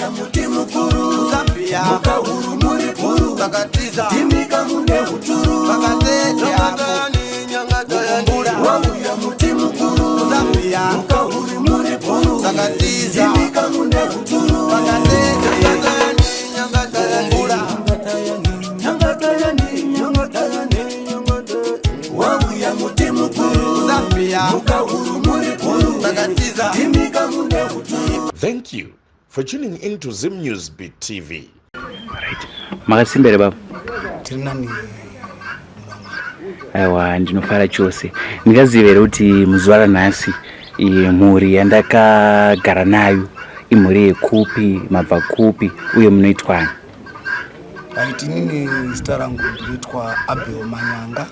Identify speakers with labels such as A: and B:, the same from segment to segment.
A: Wauya muti mukuru,
B: Zambia,
A: mukahuru muri guru,
B: Takatiza,
A: ndimika mune uturu.
B: Mukumbura,
A: Wauya muti mukuru,
B: Zambia,
A: mukahuru muri guru,
B: Takatiza,
A: ndimika mune uturu.
B: Mukumbura,
A: Nyangatayani, nyangatayani, wauya muti mukuru,
B: Zambia,
A: mukahuru muri guru,
B: Takatiza.
A: ndimika mune uturu.
C: Thank you for tuning in to Zim News Beat TV.
D: Right. Makasimba here baba?
E: Tiri nani.
D: Aiwa, ndinofara chose. Ndingaziva here kuti muzuva ranhasi mhuri yandakagara nayo imhuri yekupi, mabva kupi uye munoitwani?
E: Right, inini zita rangu ndinoitwa Abel Manyanga,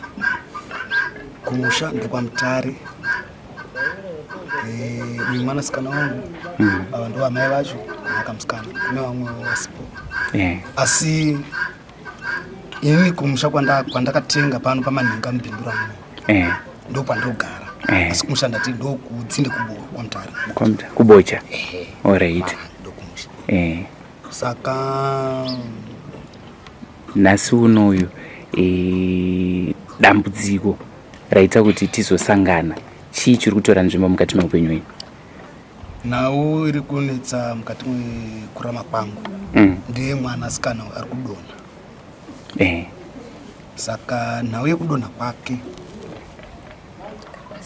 E: kumusha ndekwaMutare. Uyu mwanasikana wangu, ava ndo amai vacho, nakamusikana kune vamwe vasipo. Asi inini kumusha kwandakatenga pano paManhenga mubhindura muno, ndo pandogara. Asi kumusha ndati ndokudzinde kwaMutare.
D: KuBocha. Alright.
E: Ndokumusha. Saka
D: Nhasi unoyu dambudziko raita kuti tizosangana, chii chiri kutora nzvimbo mukati meupenyu hwenyu?
E: Nhau iri kunetsa mukati mekurama kwangu ndeye mwanasikana ari kudonha. Saka nhau yekudonha kwake,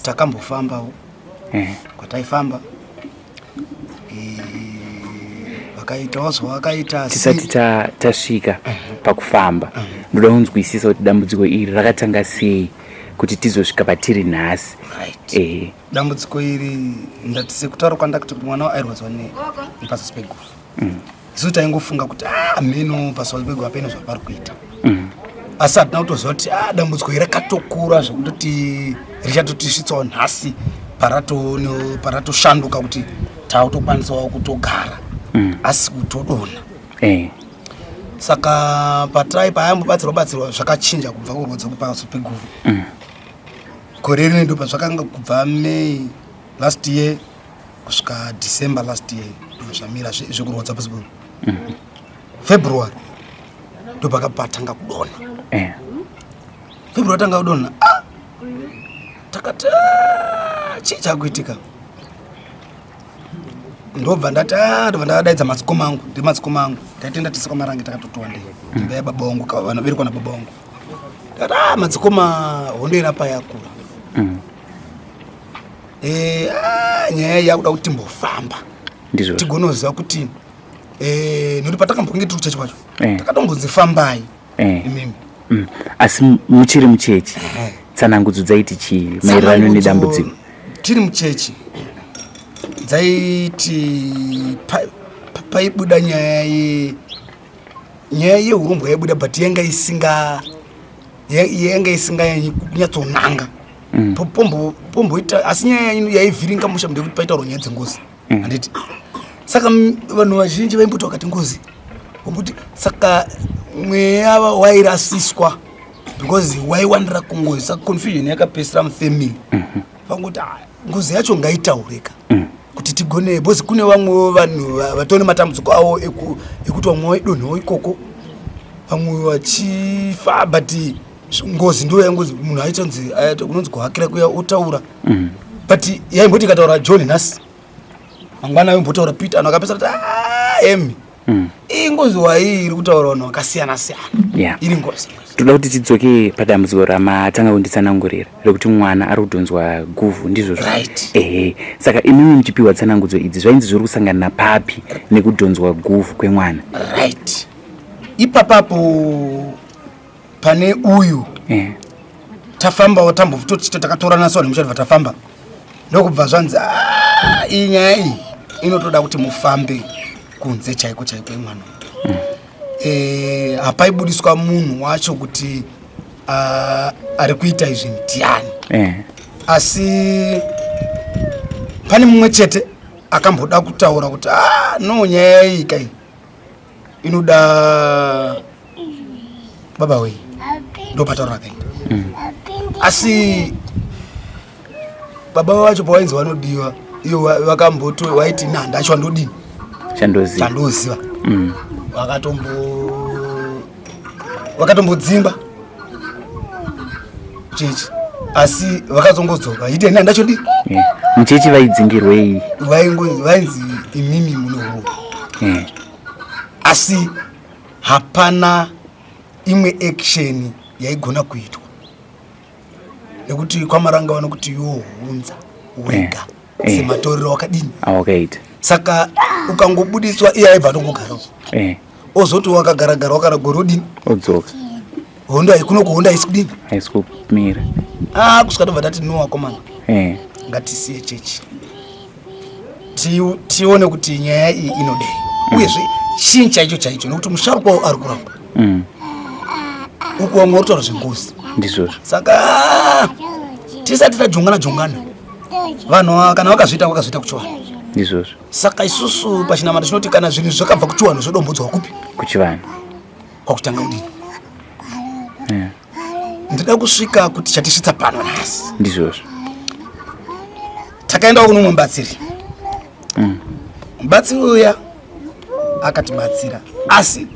E: takambofambawo kwataifamba, vakaitawo zvavakaita, asi
D: Tisati tasvika pakufamba, ndoda kunzwisisa kuti dambudziko iri rakatanga sei kuti tizosvika patiri nhasi.
E: Right. Dambudziko iri, ndati sekutaura kwandakati kuti mwana airwadzwa nepazasi peguva, isu taingofunga kuti a mheno pazasi peguva pene zvavari kuita, asi hatina kutoziva kuti a dambudziko iri rakatokura zvekutoti richatotisvitsawo nhasi paratoshanduka kuti tautokwanisawo kutogara asi kutodonha. Saka patai paayambobatsirwa batsirwa, zvakachinja kubva kurwadza kwepazasi peguva. Gore rino ndo pazvakanga kubva May last year kusvika December last year, ndo zvamira zvekurwadza pasi peguva. February ndo pakapatanga kudonha. February tanga kudonha, ah, takati, "Ah, chii chakuitika?" Ndobva ndati, "Ah," ndobva ndadaidza madzikoma angu, ndemadzikoma angu taitenda tisi kwaMarange, takatotiwa ndei imba yababa vangu, vanoberekwa nababa vangu. Ndakati, "Ah, madzikoma, hondo irapa yakura." Ah, nyaya iyi yakuda kuti timbofamba
D: Ndizvo.
E: tigonoziva kuti nekuti patakambonge tiri kuchechi kwacho takatombonzi fambai imimi.
D: Asi muchiri muchechi, tsanangudzo dzaiti chii maererano nedambudziko?
E: Tiri muchechi dzaiti paibuda nyaya ye nyaya yeurombo yaibuda, but yanga isinganyanyi kunyatsonanga. Pomboita asi nyaya yaivhiringa musha ndekuti paitaurwa nyaya dzengozi, handiti? Saka vanhu vazhinji vaimboti vakati ngozi vombuti, saka mweya wairasiswa because waiwandira kungozi. Saka confusion yakapedzisira mufamily vangoti, "Ah, ngozi yacho ngaitaurika kuti tigone," because kune vamwewo vanhu vatone matambudziko avo ekuti vamwe vaidonhawo ikoko, vamwe vachifa, but ngozi ndo yangozi munhu aitonzi unonzi kuhakira kuya otaura. But yaimboti ikataura John nhasi, mangwana aimbotaura Peter, anhu akapesa kuti, "Ah, emi, iyi ngozi wai iri kutaura vanhu vakasiyana siyana." Iri ngozi.
D: Toda kuti tidzoke padambudziko ramatanga kunditsanangurira rekuti mwana ari kudhonzwa guvhu, ndizvozvo?
E: Right.
D: Ehe, saka imimi muchipiwa tsanangudzo idzi, zvainzi zviri kusangana papi nekudhonzwa guvhu kwemwana?
E: Right, ipapapo pane uyu tafambawo, tambototi takatorana so nemuchatibva tafamba, ndokubva zvanzi, "Ah, iyi nyaya iyi inotoda kuti mufambe kunze chaiko chaiko imwana." Hapaibudiswa munhu wacho kuti, ah, ari kuita izvi ndiani. Asi pane mumwe chete akamboda kutaura kuti, ah, no, nyaya iyi kai inoda baba wei, ndopataura akaita. Asi baba vacho pawainzi vanodiwa iyo vakamboto waiti, "Na ndacho andodini?"
D: Chandoziva.
E: Chandoziva. Vakatombodzingwa chechi asi vakazongodzoka ite ini handachodi.
D: Yeah. Muchechi vaidzingirwei?
E: Vainzi imimi mune huroyi. Asi hapana imwe action yaigona kuitwa nekuti kwaMaranga vanokuti iwo hunza wega sematorero wakadini
D: awakaita.
E: Saka ukangobudiswa iye aibva atongogarawo. Ozoti wakagaragara wakara gore odini?
D: Odzoka.
E: Hondo haikuno, hondo haisi kudini?
D: Haisi kumira.
E: Ah, kusvika tobva tati no, akomana, ngatisiye chechi, tione kuti nyaya iyi inodei, uyezve chii chaicho chaicho, nekuti musharukwa ari kuramba uku vamwe vari kutaura zvengozi.
D: Ndizvozvo.
E: Saka tisati tajongana jongana, vanhu ava kana vakazviita, vakazviita kuchivanhu.
D: Ndizvozvo.
E: Saka isusu pachinamata tinoti kana zvinhu zvakabva kuchivanhu zvodombodzwa kupi?
D: Kuchivanhu.
E: Kwakutanga kudini? Ndida kusvika kuti chatisvitsa pano nhasi.
D: Ndizvozvo.
E: Takaendawo kuno umwe mubatsiri. Mubatsiri uya akatibatsira, asi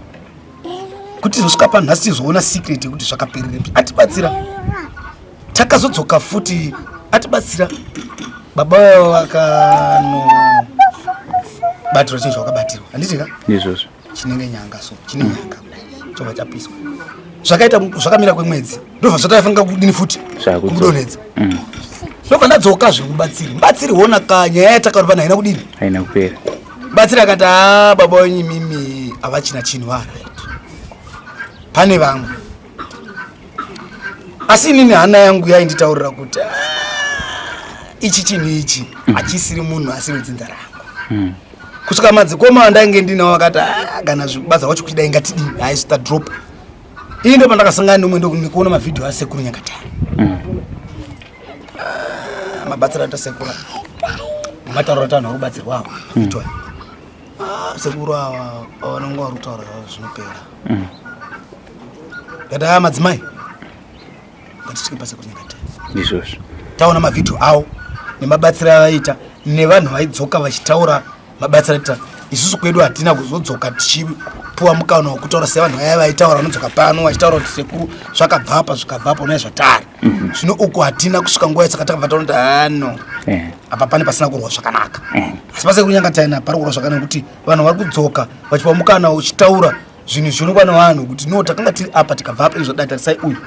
E: kuti tizosvika panhasi tizoona secret yekuti zvakapererepi, atibatsira, takazodzoka futi atibatsira, baba vavo vakanobatirwa chinhu chavakabatirwa, handiti ka?
D: Ndizvozvo.
E: Chinenge nyanga, so chine nyanga kudai, chobva chapiswa, zvakaita zvakamira kwemwedzi, ndobva zvataifanira kudini futi?
D: Zvakudzoka.
E: Kumudonhedza. Ndobva ndadzokazve mubatsiri. Mubatsiri, hona ka, nyaya yatakaura pana haina kudini?
D: Haina kupera.
E: Mubatsiri akati, "Ha, baba wenyu imimi havachina chinhu, varight, pane vamwe." Asi inini hana yangu yainditaurira kuti, "Ah, ichi chinhu ichi hachisiri munhu asiri wedzinza rangu." Kusvika madzikoma andainge ndinawo akati, "Ah, kana zvibasa wacho kuchidai, ngatidini, haisi tadrop." Ii, ndo pandakasangana nemumwe nekuona mavhidhiyo aSekuru Nyangatani. Ah, mabatsiro aita sekuru, matauro ati vanhu vari kubatsirwa ava kuitwa. Ah, sekuru ava vanonge vari kutaura zvinopera. Ndati, "Aya madzimai, ngatisvike paSekuru Nyangatani."
D: Ndizvozvo.
E: Taona mavhidhiyo avo nemabatsiro avaita nevanhu vaidzoka vachitaura mabatsiro aita. Isusu kwedu hatina kuzodzoka tichipuwa mukana wekutaura sevanhu vaya vaitaura, vanodzoka pano vachitaura kuti sekuru zvakabvapa, zvikabvapa, unai zvatari zvino uku hatina kusvika nguva. Saka takabva taona kuti ano apa pane pasina kurwa zvakanaka. Asi paSekuru Nyangatayina pari kurwa zvakanaka, kuti vanhu vari kudzoka vachipa mukana uchitaura zvinhu zvionekwa nevanhu kuti no, takanga tiri apa, tikabva apa, izvo tarisai uyu.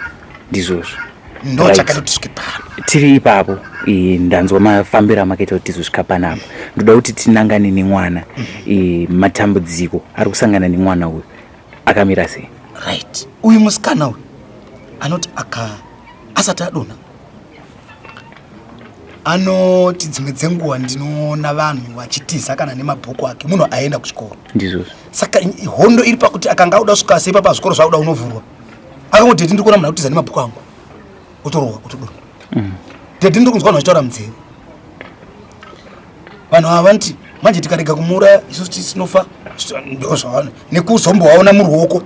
D: Ndizvozvo.
E: Ndo chakaita kuti tisvike pano.
D: Tiri ipapo, ndanzwa mafambiro amakaita kuti tizosvika panapa. Ndoda kuti tinangane nemwana. Matambudziko ari kusangana nemwana uyu akamira sei?
E: Right, uyu musikana uyu anoti aka asati adonha, anoti dzimwe dzenguva ndinoona vanhu vachitiza kana nemabhuku ake, munhu aenda kuchikoro.
D: Ndizvozvo.
E: Saka hondo iri pakuti akanga auda kusvika sei papa, zvikoro zvakuda unovhurwa, akangoti, "Daddy, ndiri kuona munhu akutiza nemabhuku angu," otorohwa, otodonha. "Daddy, ndiri kunzwa vanhu vachitaura munzeve." Vanhu ava vanoti manje tikarega kumuuraya isusu tisinofa, ndo zvavanhu nekuzombovaona muruoko.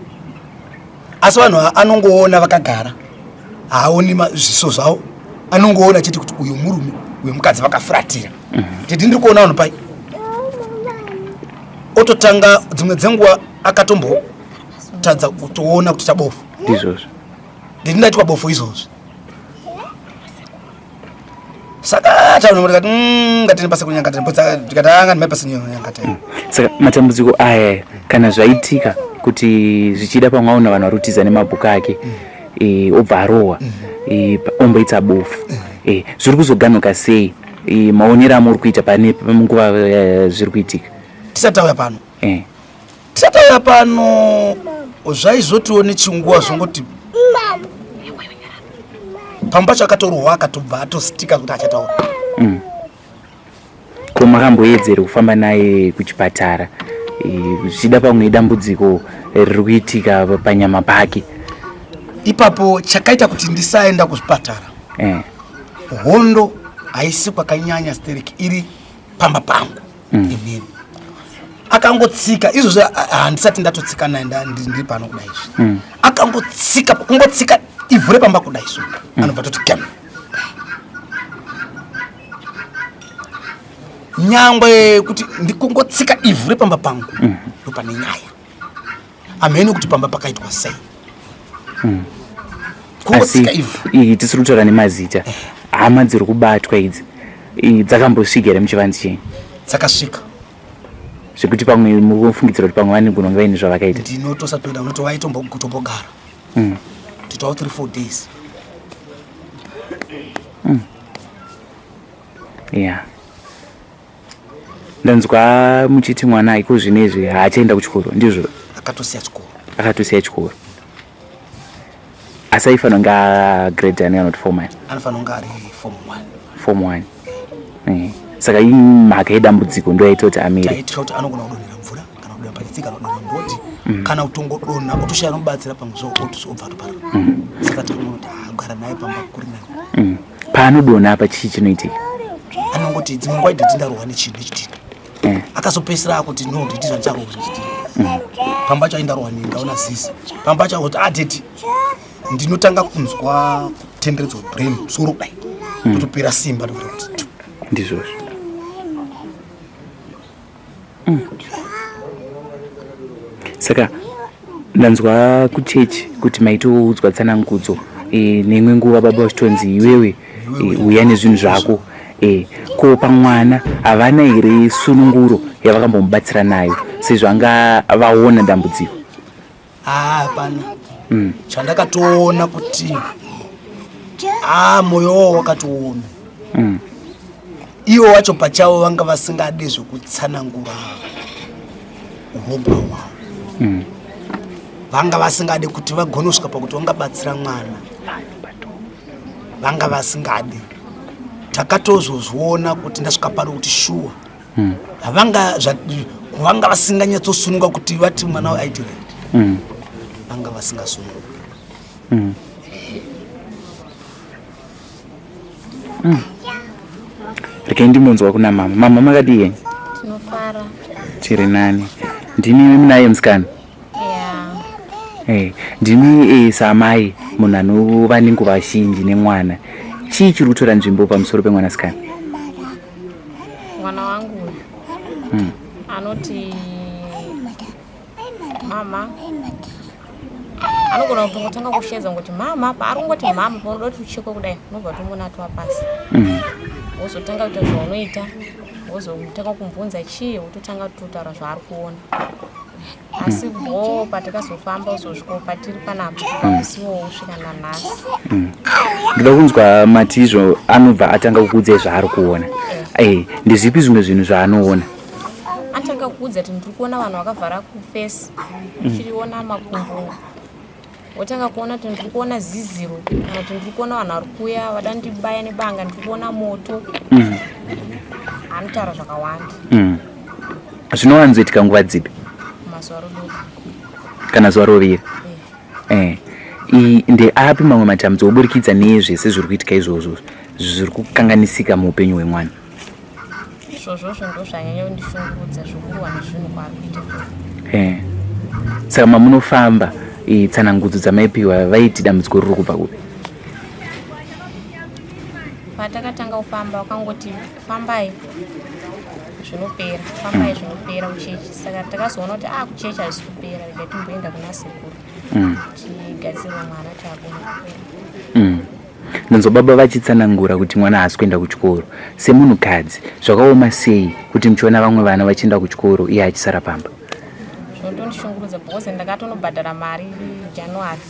E: Asi vanhu ava anongoona vakagara, haaoni zviso zvavo, anongoona chete kuti uyu murume, uyu mukadzi, vakafuratira. "Daddy, ndiri kuona vanhu pai." Ototanga dzimwe dzenguva akatombotadza kutoona kuti tabofu.
D: Ndizvozvo.
E: "Ndini ndaitwa bofu izvozvi." Saka taona tikati, ngatini paSekuru Nyangatani." Tikati, "Anga ndimai paSekuru Nyangatani."
D: Saka matambudziko aya, kana zvaitika kuti zvichida pamwe aona vanhu vari kutiza nemabhuku ake, obva arohwa, omboita bofu, zviri kuzoganuka sei? Maonero amuri kuita pane nguva zviri kuitika?
E: Tisati tauya pano, tisati tauya pano, zvaizotiwo nechinguva zvongoti pamwe pacho akatorohwa, akatobva atostika kuti achataura.
D: Ko makamboedzera kufamba naye kuchipatara, zvichida pamwe idambudziko riri kuitika panyama pake?
E: Ipapo chakaita kuti ndisaenda kuzvipatara, hondo haisi kwakanyanya stereki, iri pamba pangu. Inini akangotsika izvozvo, handisati ndatotsika naye, ndiri pano kudai izvi. Akangotsika, kungotsika ivhu repamba kudai so, anobva toti gam. Nyangwe kuti ndikungotsika ivhu repamba pangu, ndopane nyaya. Hamheni kuti pamba pakaitwa sei.
D: Asi
E: Kungotsika ivhu.
D: Iyi tisiri kutaura nemazita, hama dziri kubatwa idzi, dzakambosvika here muchivanzi chenyu?
E: Dzakasvika.
D: Zvekuti pamwe mukufungidzira kuti pamwe vanogona kunge vaine zvavakaita?
E: Ndinotosatoenda unoti waitombogara titawo 3 4 days.
D: Ya, ndanzwa muchiti mwana iko zvinezvi haachaenda kuchikoro, ndizvo?
E: Akatosiya chikoro.
D: Akatosiya chikoro, asi aifanira kunge agrade ani, kana kuti form one?
E: Anofanira kunge ari form 1.
D: Form one. Saka imhaka yedambudziko ndo yaita kuti amire?
E: Taitya kuti anogona kudonhera mvura, kana kudonha pachitsika, kana kudonha ngoti, kana kutongodonha otoshaya anomubatsira pamwe zvo obva atoparara. Saka tikaona kuti agara naye pamba kuri nani.
D: Paanodonha apa, chii chinoitika?
E: Anongoti dzimwe nguva, "Daddy, ndarohwa nechinhu, nechidhina." Akazopedzisira akuti, "No, daddy, zvandicharohwa nechidhina." Pamba acho aindarohwa ndaona zizi. Pamba acho akuti, "Ah, daddy, ndinotanga kunzwa kutenderedzwa brain, musoro kudai, kutopera simba." Ndikuti kuti
D: Ndizvozvo. Saka ndanzwa kuchechi kuti maitoudzwa tsanangudzo, neimwe nguva baba vachitonzi, "Iwewe, uya nezvinhu zvako." Ko pamwana havana here sununguro yavakambomubatsira nayo, sezvo anga vaona dambudziko?
E: Haa, hapana. Chandakatoona kuti a mwoyo wavo wakatooma. Ivo wacho pachavo vanga vasingade zvekutsanangura urongwa hwavo. Vanga vasingade kuti vagone kusvika pakuti vangabatsira mwana, vanga vasingade. Takatozozviona kuti ndasvika pano kuti shuwa havanga vanga vasinganyatsosununga kuti vati mwana aite right. Vanga vasingasununga.
D: Regai ndimbonzwa kuna mama. Mama, makadii henyu?
F: Tinofara.
D: Tiri nani. Ndimi munaye musikana?
F: Ya.
D: Ndimi samai, munhu anova nenguva zhinji nemwana, chii chiri kutora nzvimbo pamusoro pemwanasikana?
F: Mwana wangu uyu anoti mama, anogona kutongotanga kushedza ngoti mama. Paari kungoti mama, paunoda kuti uchekwe kudai, unobva tomuona atova pasi. Wozotanga kuita zvaunoita, wozotanga kumubvunza chii, wototanga kutotaura zvaari kuona. Asi bho patakazofamba uzosvikawo patiri panapa, kubva kusvika nanhasi.
D: Ndoda kunzwa, mati izvo anobva atanga kukuudzai zvaari kuona. Ndezvipi zvimwe zvinhu zvaanoona?
F: Anotanga kuudza kuti, "Ndiri kuona vanhu vakavhara kuface, uchiriona makumbo." Wotanga kuona kuti, "Ndiri kuona ziziro," kana kuti, "Ndiri kuona vanhu vari kuuya vada ndibaya nebanga, ndiri kuona moto." Anotaura zvakawanda.
D: Zvinowanzoitika nguva dzipi?
F: Mazuva rodoka.
D: Kana zuva rovira. Ndeapi mamwe matambudziko oburikidza nezvese zviri kuitika izvozvo zviri kukanganisika muupenyu hwemwana?
F: Izvozvozvo ndo zvanyanya kundishungurudza, zvokurwa nezvinhu kwaari kuita.
D: Saka mamunofamba, tsanangudzo dzamaipiwa, vaiti dambudziko riri kubva kupi?
F: Patakatanga kufamba, wakangoti, "Fambai, zvinopera, fambai, zvinopera kuchechi." Saka takazoona kuti a kuchechi hazvisi kupera, rega timboenda kuna sekuru tigadzirwe mwana taakona kupera.
D: Ndonzwa baba vachitsanangura kuti mwana haasi kuenda kuchikoro. Semunhukadzi, zvakaoma sei kuti muchiona vamwe vana vachienda kuchikoro, iye achisara pamba?
F: Zvinotondishungurudza because ndakatonobhadhara mari January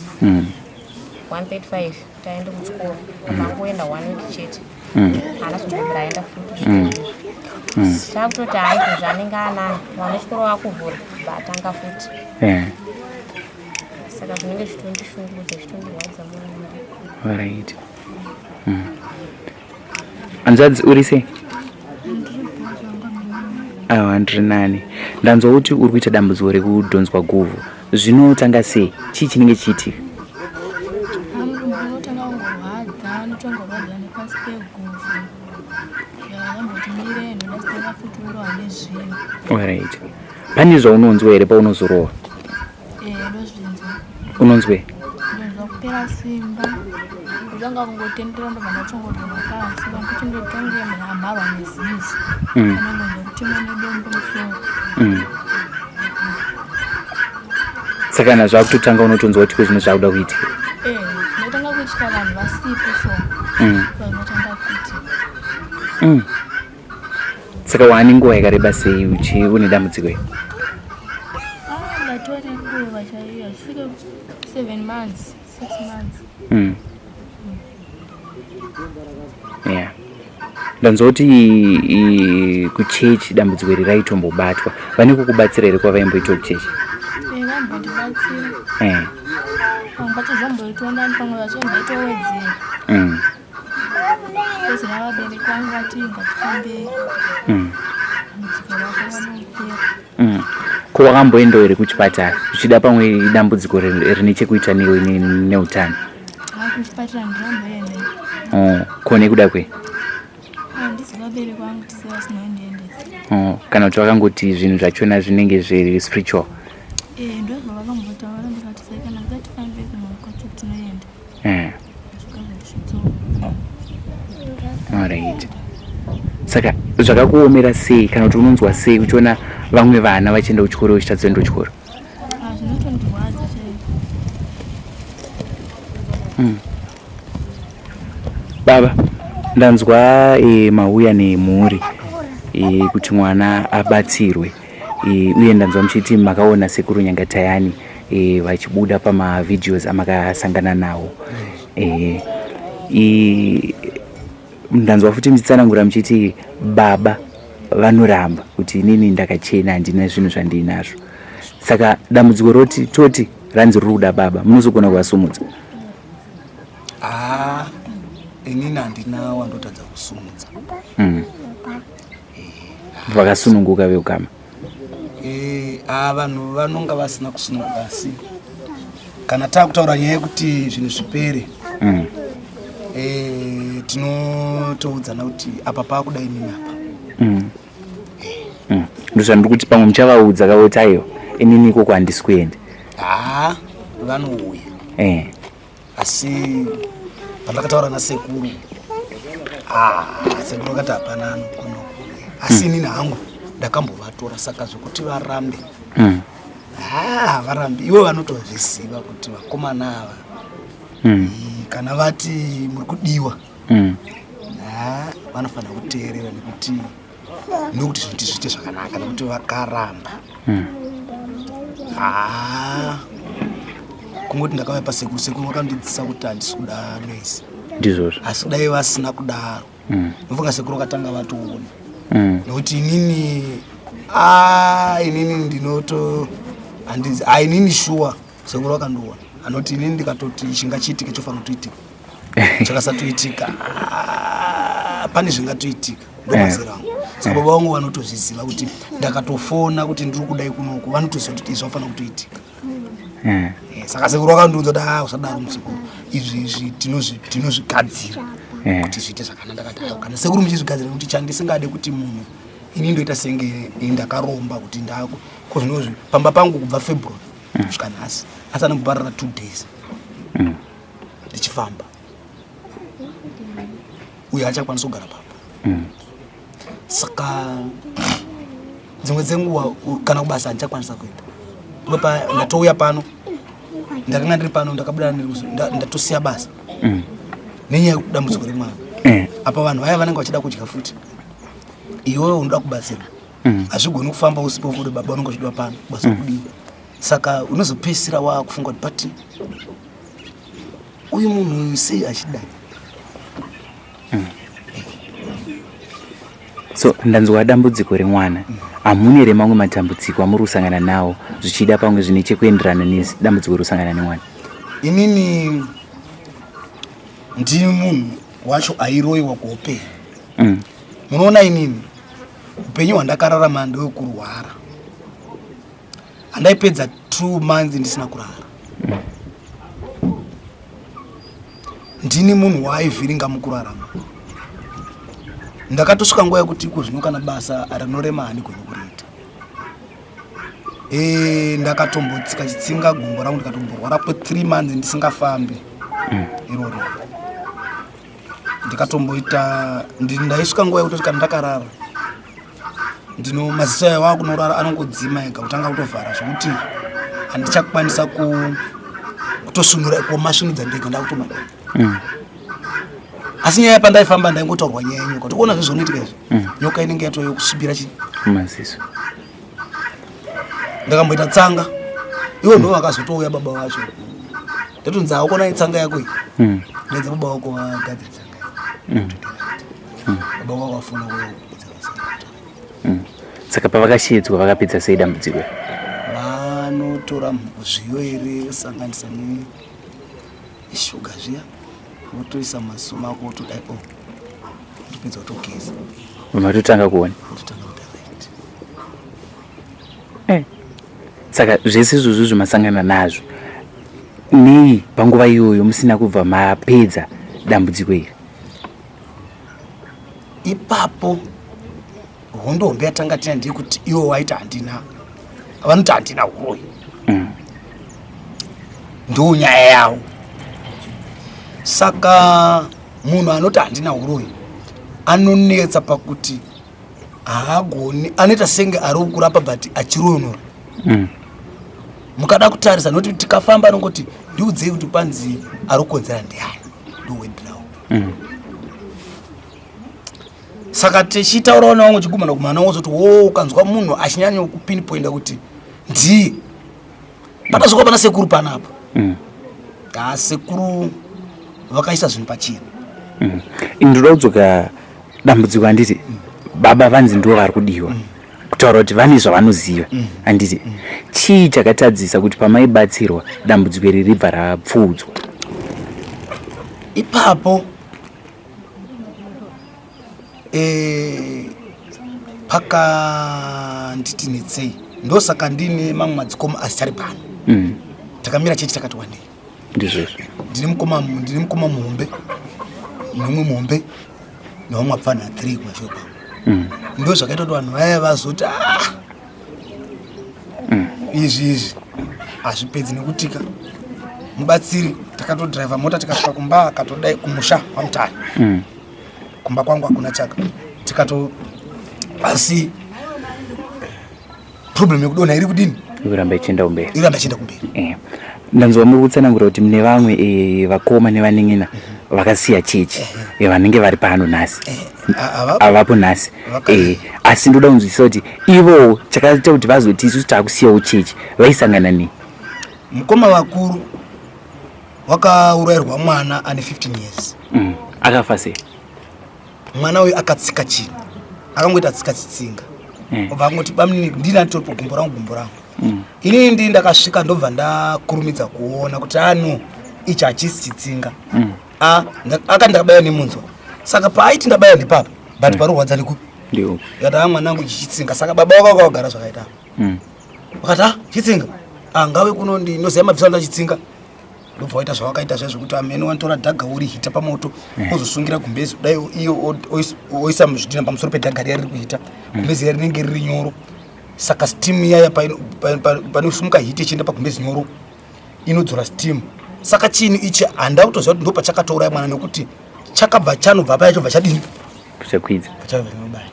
F: 135 kuti aende kuchikoro. Pangoenda one week chete, haana zombobvira aenda futi kusvika izvezvi. Takutoti hai, zvaanenge anani, vana chikoro vakuvhura, bva atanga futi. Saka zvinenge zvichitondishungurudza, zvichitondirwadza mwoyo.
D: Alright. Hanzvadzi, uri sei? Aiwa, ndiri nani. Ndanzwa kuti uri kuita dambudziko rekudhonzwa guvhu. Zvinotanga sei? Chii chinenge chiitika?
G: Mudumbu unotanga kungorwadza, unotanga kurwadza nepasi peguvhu. Zvakamboti mirei, ndodazitanga futi kurohwa nezvinhu.
D: Alright, pane zvaunonzwa here paunozorohwa?
G: Ee, ndozvinzwa.
D: Unonzwei?
G: Ndonzwa kupera simba. Ndotanga kungotendera ndobva ndatongodonha pasi pamwe chindotange mhamharwa nezizi kana ngonzwa kutemwa nedombo musoro.
D: Saka kana zvakutotanga unotonzwa kuti kwezvino zvakuda kuitika.
G: Eh, zvinotanga kuitika vanhu vasipo so. Vanotanga kuitika.
D: Saka waane nguva yakareba sei uchi une dambudziko iri?
G: Ah, ndatore nguva chaiyo hazvisvike 7 months, 6 months.
D: Yeah. Ndanzwa kuti kuchechi dambudziko iri raitombobatwa. Vane kukubatsira here kwavaimboitawo kuchechi?
G: Eh, vambondibatsira. Pamwe pacho zvamboitwa nani, pamwe pacho ndaitowedzera. Kozera vabereki vangu vati ngatifambei. Dambudziko rako rinopera.
D: Ko wakamboendawo here kuchipatara zvichida pamwe dambudziko rine chekuita neutano?
G: Ah, kuchipatara ndiramboenda.
D: Oh, ko nekuda kwei?
G: Handisi vabereki vangu tise vasina kundiendesa.
D: Oh, kana kuti vakangoti zvinhu zvachona zvinenge zviri spiritual?
G: Eh, ndozvavakambotaura ndikati sai kana ngatifambei kumwe kwacho tinoenda.
D: Alright. Saka zvakakuomera sei kana kuti unonzwa sei uchiona vamwe vana vachienda kuchikoro uchitadza kuenda kuchikoro?
G: Ah, zvinotondirwadza chaizvo.
D: Baba, ndanzwa mauya nemhuri kuti mwana abatsirwe uye ndanzwa muchiti makaona sekuru Nyangatayani vachibuda pamavideos amakasangana nawo. Ndanzwa futi muchitsanangura muchiti baba vanoramba kuti inini ndakachena handina zvinhu zvandiinazvo. Saka dambudziko roti toti ranzi riri kuda baba, munozogona kuvasumudza?
E: Ah, inini handina wandotadza kusumudza.
D: Vakasununguka veukama?
E: Vanhu vanonga vasina kusununguka, asi kana takutaura nyaya yekuti zvinhu zvipere, tinotoudzana kuti apa pakuda inini apa.
D: Ndozvandiri kuti pamwe muchavaudza kavoti aiwa inini ikoko handisi kuenda.
E: Haa, vanouya. Asi pandakataura nasekuru, sekuru vakati hapana anokona kuuya. Asi inini hangu ndakambovatora, saka zvekuti varambe, havarambi. Ivo vanotozviziva kuti vakomana ava, kana vati muri kudiwa, vanofanira kuteerera nekuti ndokuti zvinhu zviite zvakanaka, nekuti vakaramba, kungoti ndakauya pasekuru, sekuru vakandidzidzisa kuti handisi kuda noise.
D: Ndizvozvo.
E: Asi dai vasina kudaro, ndofunga sekuru vakatanga vatoona, nekuti inini inini ndinoto handizi inini shuwa sekuru vakandiona anoti inini ndikatoti chingachiitike chofanira kutoitika, chakasatoitika pane zvingatoitika, ndomazera angu. Saka baba vangu vanotozviziva kuti ndakatofona kuti ndiri kudai kunoku, vanotoziva kuti izvi zvafanira kutoitika. Saka sekuru vakandiudza kuti usadaro musekuru, izvi izvi tinozvigadzira kuti zviite zvakanaka. Ndakati aiwa, kana sekuru muchizvigadzira, nekuti chandisingade kuti munhu ini ndoita senge ndakaromba kuti ndako ko zvinozvi pamba pangu kubva February kusvika nhasi asi anomboparara 2 days ndichifamba, uyo achakwanisa kugara papa. Saka dzimwe dzenguva kana kubasa handichakwanisa kuenda. Ndatouya pano, ndakanga ndiri pano, ndakabuda ndatosiya basa nenyaya yekudambudziko remwana. Apa vanhu vaya vanenge vachida kudya futi, iwewe unoda kubatsirwa, hazvigoni kufamba usipo futi, baba unenge uchidiwa pano, basa kudiwa. Saka unozopedzisira wakufunga kuti but uyu munhu uyu sei achidai?
D: So ndanzwa dambudziko remwana, hamune remamwe matambudziko amuri kusangana nawo zvichida pamwe zvine chekuenderana nedambudziko rekusangana nemwana?
E: Inini ndini munhu wacho airoyiwa kuupenyu. Munoona, inini upenyu hwandakararama ndewekurwara, handaipedza 2 months ndisina kurara. Ndini munhu waaivhiringa mukurarama. Ndakatosvika nguva yekuti iko zvino kana basa rinorema handigoni kuriita. Ndakatombotsika chitsinga gumbo rangu, ndikatomborwara kwe3 months ndisingafambi irori. Ndikatomboita ndaisvika nguva yekutoti kana ndakarara ndino maziso ayo wakunorara anongodzima ega kutanga kutovhara zvekuti handichakwanisa kutosvinura kumasvinudza ndega ndakutoma mm. Asi nyaya pandaifamba ndaingotaurwa nyaya yenyoka, tikuona zve zvinoitika izvi mm. Nyoka inenge yatouya kusvibira chi
D: maziso.
E: Ndakamboita tsanga iwo ndo vakazotouya baba vacho, ndatonzi haukona itsanga yako iyi mm. Ndaidza baba vako vagadzira tsanga mm. Baba vako vafuna kuya.
D: Saka pavakashedzwa vakapedza sei dambudziko?
E: Vanotora zviyo here vosanganisa neshuga zviya, votoisa maziso mako wotodai o wotopedza wotogeza.
D: Matotanga kuona?
E: Wototanga kuita right.
D: Eh. Saka zvese izvozvo zvamasangana nazvo nei panguva iyoyo musina kubva mapedza dambudziko iri?
E: Ipapo hondo hombe yatanga tina ndeyekuti iwo waita handina, vanoti handina huroyi mm. Ndo nyaya yavo. Saka munhu anoti handina huroyi anonetsa pakuti haagoni, anoita senge ari kurapa but achiroyonora mm. Mukada kutarisa nokuti tikafamba anongoti ndiudzei kuti panzi ari kukonzera ndiani, ndowedirawo mm. Saka tichitaurawo nevamwe chigumana gumana wozoti wo ukanzwa munhu achinyanya kupinpointa kuti ndiye patasvika pana sekuru panapa mm. Ha, sekuru vakaisa zvinhu pachena
D: mm. Ndinoda kudzoka dambudziko handiti mm. Baba vanzi ndivo vari kudiwa mm. Kutaura kuti vane zvavanoziva handiti mm. Chii chakatadzisa kuti pamaibatsirwa dambudziko iri ribva rapfuudzwa?
E: Ipapo e, pakanditi netsei, ndosaka ndine mamwe madzikoma asichari pano mm. Takamira chechi takati wandei.
D: Ndizvozvo.
E: Ndine mukoma muhombe nomwe muhombe nevamwe vapfanha 3 kumashure kwangu mm. Ndo zvakaita kuti vanhu vaya vazoti ah! mm. Izvi izvi hazvipedzi nekutika mubatsiri. Takatodhiraivha mota tikasvika kumba akatodai kumusha kwamutare mm. Kumba kwangu hakuna chaka tikato, asi problem yekudonha iri kudini?
D: Ikuramba ichienda kumberi.
E: Iramba ichienda kumberi
D: eh. Ndanzwa muri kutsanangura kuti mune vamwe eh, vakoma nevanin'ina vakasiya chechi eh, vanenge vari pano nhasi avapo nhasi eh, asi ndoda kunzwisisa kuti ivowo chakaita kuti vazoti isusu taakusiyawo chechi vaisangana nei?
E: Mukoma vakuru wakaurayirwa mwana ane 15 years
D: mm. Akafa sei?
E: Mwana uyu akatsika chinhu, akangoita tsika chitsinga mm. Obva angoti bamnini ndini anditoripo gumbo rangu gumbo rangu mm. Inini ndini ndakasvika ndobva ndakurumidza kuona kuti ano ichi hachisi chitsinga mm. Akati ndakabaya nemunzwa, saka paaiti ndabaya ndepapa but mm. parorwadza nekupi ndikati a mwanangu ichi chitsinga. Saka baba wako akawagara zvakaita mm. Vakati a chitsinga ngave kuno ndinoziva mabvisa nda chitsinga, ndobva waita zvawakaita zviya zvekuti amene wanotora dhaga worihita pamoto mm. Ozosungira gumbezi kudai iyo oisa zvidhina pamusoro pedhaga riya riri kuhita mm. Gumbezi riya rinenge riri nyoro, saka steam iyaya panosumuka hiti ichienda pagumbezi nyoro inodzora steam. Saka chinhu ichi handa kutoziva kuti ndopachakatouraya mwana nekuti chakabva chanobva paya chobva chadini
D: chakwidza
E: chabva chinobaya.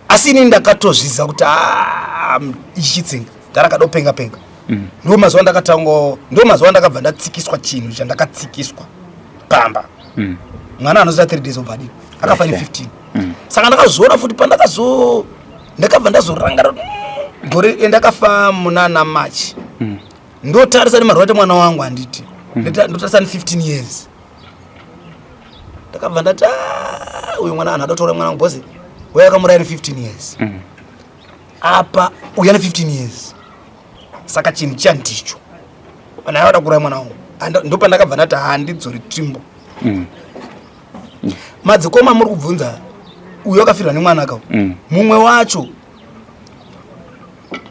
E: Asi inini ndakatozviziva kuti ah, ichi chitsinga ndarakadopenga penga mm. Ndo mazuva ndakatanga, ndo mazuva ndakabva ndatsikiswa chinhu chandakatsikiswa pamba mm. Mwana anozoita 3 days obva adini akafa ne 15 mm. Saka ndakazviona futi pandakazo ndakabva ndazorangara gore ndakafa munana March mm. Ndotarisa nemarwadzo mwana wangu handiti mm. Ndotarisa ne 15 years ndakabva ndati ah, uyu mwana anhu adotora mwana wangu bhozi uyo akamuraya ne 15 years mm. Apa uya ne 15 years, saka chinhu chiya ndicho vanhu aiwada kuuraya mwana wangu. Ndopandakabva ndati handidzori tsvimbo mm. Madzikoma muri kubvunza uyo akafirwa nemwana ka mm. Mumwe wacho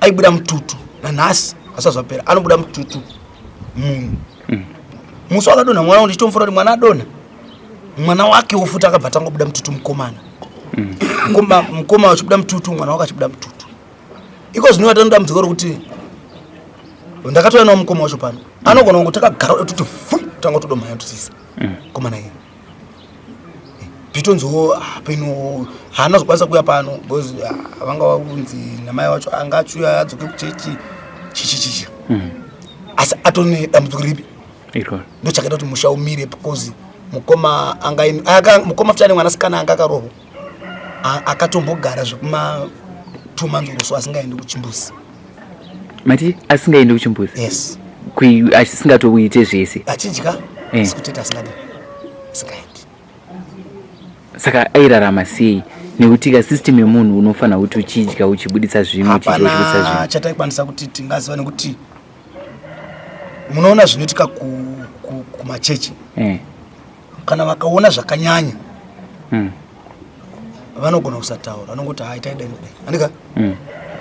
E: aibuda mututu nanhasi asati zvapera anobuda mututu munhu mm. Musi wakadonha mwana wangu ndichitomufura kuti mwana adonha, mwana wake wofuti akabva atanga kubuda mututu mukomana mm. Mukoma achibuda mututu, mwana wake achibuda mututu. Iko zvino vatano dambudziko rokuti ndakatouya nawo mukoma wacho pano anogona kungo takagara tuti fu tanga todomhanya tutisa mukomana mm. Iye. Pitonziwo ah, peno haana zokwanisa kuuya pano because ah, vanga vakunzi namai wacho anga achiuya adzoke kuchechi chichichichi Asi atone dambudziko ripi?
D: Iroro.
E: Ndochakaita kuti musha umire because mukoma anga mukoma futi ane mwanasikana anga akaroorwa akatombogara zvekuma 2 months or so asingaendi kuchimbuzi.
D: Mati asingaendi kuchimbuzi?
E: Yes.
D: Asingatokuite zvese.
E: Achidya. Sikuteta asingadi, asingaendi.
D: Saka airarama sei? Nekuti ka system yemunhu unofanira kuti uchidya uchibuditsa zvimwe, uchidya uchibuditsa
E: Hapana
D: zvimwe.
E: Chataikwanisa kuti tingaziva, nekuti munoona zvinoitika kumachechi. Kana vakaona zvakanyanya, vanogona kusataura, vanongoti hai, taidai nokudai, andika.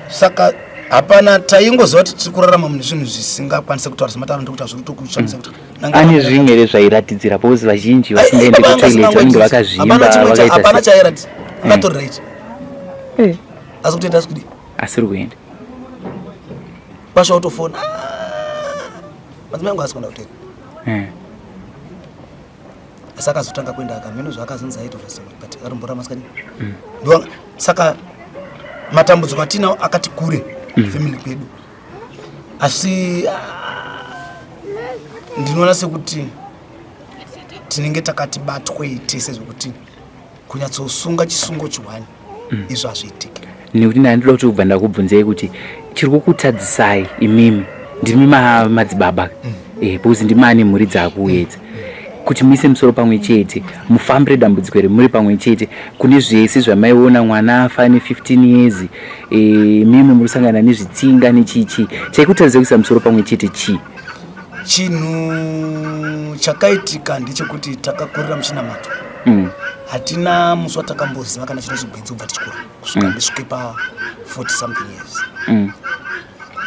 E: Saka hapana, taingoziva kuti tiri kurarama mune zvinhu zvisingakwanisi kutaura sematauro, ndikuti hazviri kutokushamisa kuti
D: Ane zvimwe here zvairatidzira? Because vazhinji vasingaendi kutoilet vanenge vakazvimba, vakaita
E: Hapana chairatidza, angatori right. Asi kutoenda asi kudii?
D: Asiri kuenda.
E: Pasha utofona, madzimai angu asi kuenda kutoilet. Asi akazotanga kuenda, akamheno zvaakazonzi aita zvasema, but akatomborama sikadi. Saka matambudziko atinawo akati kure family kwedu, asi ndinoona sekuti tinenge takati batwei tese zvekuti kunyatsosunga chisungo chihwani, izvo hazviitiki.
D: Nekuti ndandoda kuti ubva ndakubvunzei kuti chiri kukutadzisai imimi, ndimi madzibaba, because ndimi ane mhuri dzakuedza kuti muise musoro pamwe chete, mufambire dambudziko iri muri pamwe chete. Kune zvese zvamaiona, mwana afa ne15 years, mimi muri kusangana nezvitsinga nechichi, chaikutadzisai kuisa musoro pamwe chete chii?
E: Chinhu chakaitika ndechekuti takakurira muchinamato. Hatina musi watakamboziva kana chino chigwenzi kubva tichikura kusvika ndisvike pa40 something years.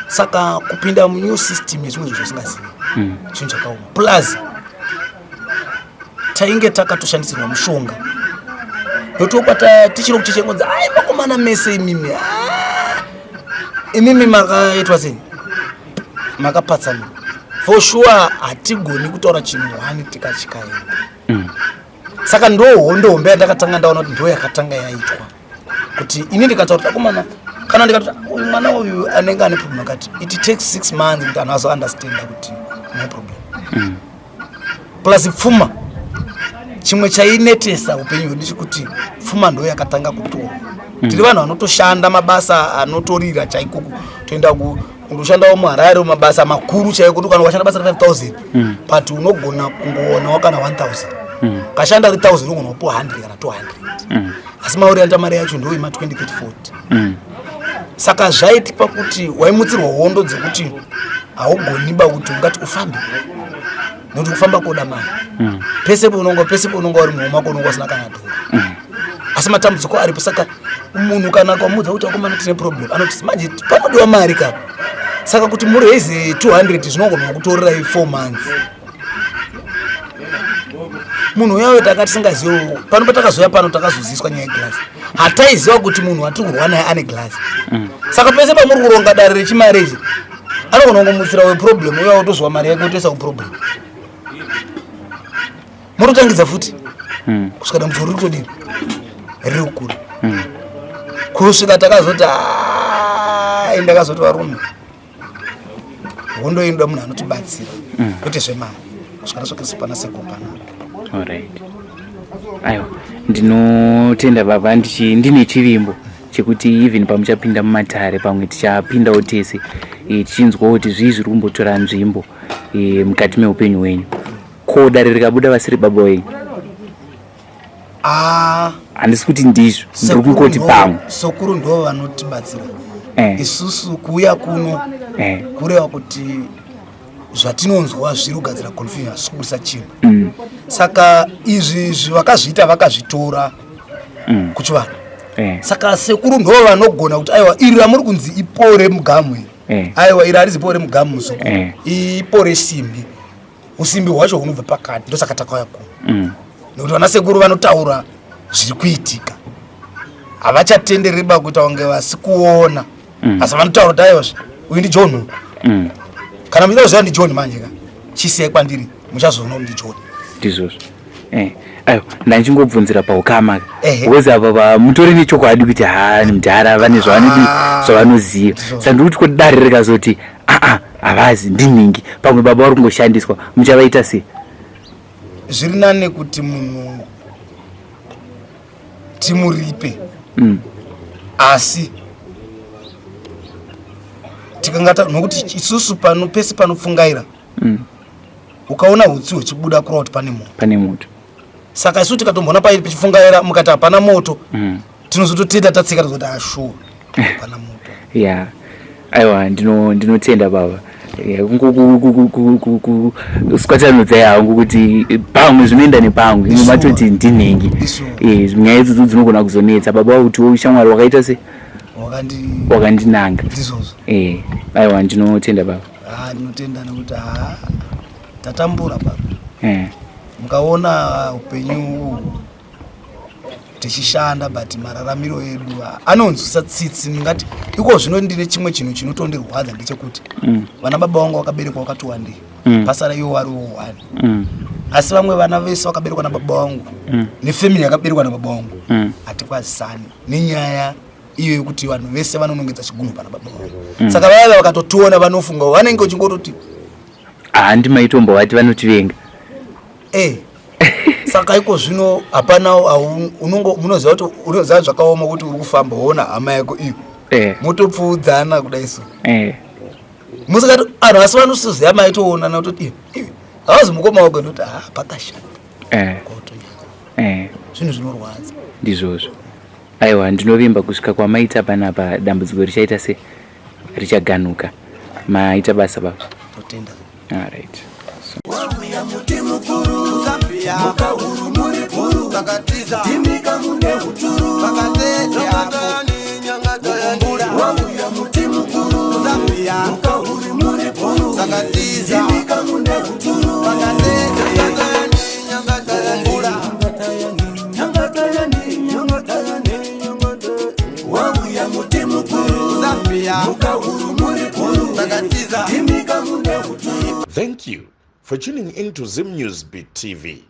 E: Saka kupinda munew system yezvimwe zvinhu zvasingazivi, chinhu chakaoma. Plus tainge takatoshandisirwa mushonga, ndotokwata tichiri kuchechengonzi, ai makomana mese imimi, ah, imimi makaitwa sei, makapatsanura. For sure hatigoni kutaura chinhu one tikachikaenda. Saka ndo hondo hombe yandakatanga ndaona kuti ndo yakatanga yaitwa, kuti ini ndikataura kuti akomana, kana ndikati uyu mwana uyu anenge ane problem akati, it takes 6 months kuti anhu azounderstanda kuti no problem. Plus pfuma, chimwe chainetesa upenyu hwedu chekuti pfuma ndo yakatanga kutorwa. Tiri vanhu vanotoshanda mabasa anotorira chaiko, toenda kundoshandawo muHarare mabasa makuru chaiko, kuti kana ukashanda basa re5000, but unogona kungowanawo kana 1000. Ukashanda ri1000 unogona kupiwa 100 kana 200, asi mauri anoita mari yacho ndo ima 20 30 40. Saka zvaitipa kuti waimutsirwa hondo dzekuti haugoniba kuti ungati ufambe, nekuti kufamba koda mari. Pese paunonga uri muhomako unonga usina kana dhora, asi matambudziko aripo. Saka munhu kana akamuudza kuti akomana tine problem, anoti manje panodiwa mari kapa. Saka kuti muraise 200 zvinogona kutorerai 4 months. Munhu uyayo tanga tisingazivi. Pano patakazoya pano takazoziswa nyaya yeglass. Hataiziva kuti munhu watiri kurwa naye ane glass. Saka pese pamuri kuronga dare rechimareji, anogona kungomutsira weproblem uya, wotozwa mari yake, wotoisa kuproblem, mototangidza futi kusvika dambudziko riri kutodini, riri kukura, kusvika takazoti "Ai," ndakazoti varume, hondo inoda munhu anotibatsira, kwete zvemari, kusvika tasvika pana sekuru panapa.
D: Alright, aiwa, ndinotenda baba. Ndine chivimbo chekuti even pamuchapinda mumatare pamwe tichapindawo tese, tichinzwawo kuti zvii zviri kumbotora nzvimbo mukati meupenyu hwenyu. Ko dare rikabuda vasiri baba wenyu?
E: Ah,
D: Handisi kuti ndizvo, ndiri kungoti pamwe.
E: Sekuru ndo vanotibatsira. Isusu kuuya kuno kureva kuti zvatinonzwa zviri kugadzira confusion, hazvisi kubudisa chinhu. Saka izvi vakazviita, vakazvitora kuchivanhu. Saka sekuru ndo vanogona kuti aiwa, iri ramuri kunzi ipore mugamu iri, aiwa, iri harizi pore mugamu, muzukuru. Ipore simbi, usimbi hwacho hunobva pakati. Ndosaka takauya kuno, nekuti vana sekuru vanotaura zviri kuitika. Havachatendereba kuita kunge vasi kuona, asi vanotaura kuti aiwazve, uyu ndiJohn uyu. Kana muchida kuziva ndiJohn manje ka, chisiyai kwandiri, muchazoona kuti ndiJohn.
D: Ndizvozvo. Eh, ayo ndachingobvunzira paukama
E: Ehe.
D: because apa mutori nechokwadi kuti ha mudhara vane zvavanodi
E: Ah.
D: zvavanoziva
E: Ndizvo.
D: saka ndikuti kudare rikazoti aa havazi ndinhingi pamwe baba vari kungoshandiswa muchavaita sei?
E: Zviri nane kuti munhu timuripe, asi tikangata nokuti isusu pano pese panopfungaira, ukaona utsi huchibuda kureva kuti pane moto.
D: Pane moto.
E: Saka isu tikatomboona pairi pichipfungaira, mukati hapana moto, tinozototenda tatsika tozoti ashuwa hapana moto.
D: Ya, aiwa, ndinotenda baba. Ya, kuswatanudzai hangu kuti pamwe zvinoenda nepamwe imo matoti ndinhingi.
E: Ishuwa.
D: Eh, nyaya idzodzo dzinogona kuzonetsa baba kuti ushamwari wakaita se
E: wakandi
D: wakandinanga.
E: Ndizvozvo.
D: Eh, aiwa, ndinotenda baba.
E: Ha, ndinotenda nekuti ha, tatambura baba. Mukaona upenyu uhu tichishanda, but mararamiro edu anonzwisa tsitsi. Ndingati iko zvino ndine chimwe chinhu chinotondirwadza ndechekuti vana baba vangu vakaberekwa vakati wandei, pasara iwo variwo one, asi vamwe vana vese vakaberekwa nababa vangu nefamily yakaberekwa nababa vangu hatikwazisani nenyaya iyo yekuti vanhu vese vanonongedza chigunwe pana baba vangu. Saka vaya vakatotiona vanofunga vanenge uchingototi
D: Handi maitombovati vanotivenga?
E: Eh, saka iko zvino hapana munoziva kuti unoziva zvakaoma kuti uri kufamba woona hama yako iyo, motopfuudzana kudai so, musakati anhu asi vanosiziva maitoonana kutoti iyo iyo havazi mukoma wako, ndoti ha, pakashata. Kwautonyaza. Zvinhu zvinorwadza.
D: Ndizvozvo. Aiwa, ndinovimba kusvika kwamaita panapa dambudziko richaita se richaganuka. Maita basa baba.
E: Totenda.
D: Alright.
A: Wauya muti mukuru, mukahuru muri guru, timika mune uturu. Wauya muti mukuru, mukahuru muri guru, timika mune uturu. Nyangatayani, nyangatayani, wauya muti mukuru, mukahuru muri guru, timika mune uturu.
C: Thank you for tuning in to Zim News Beat TV.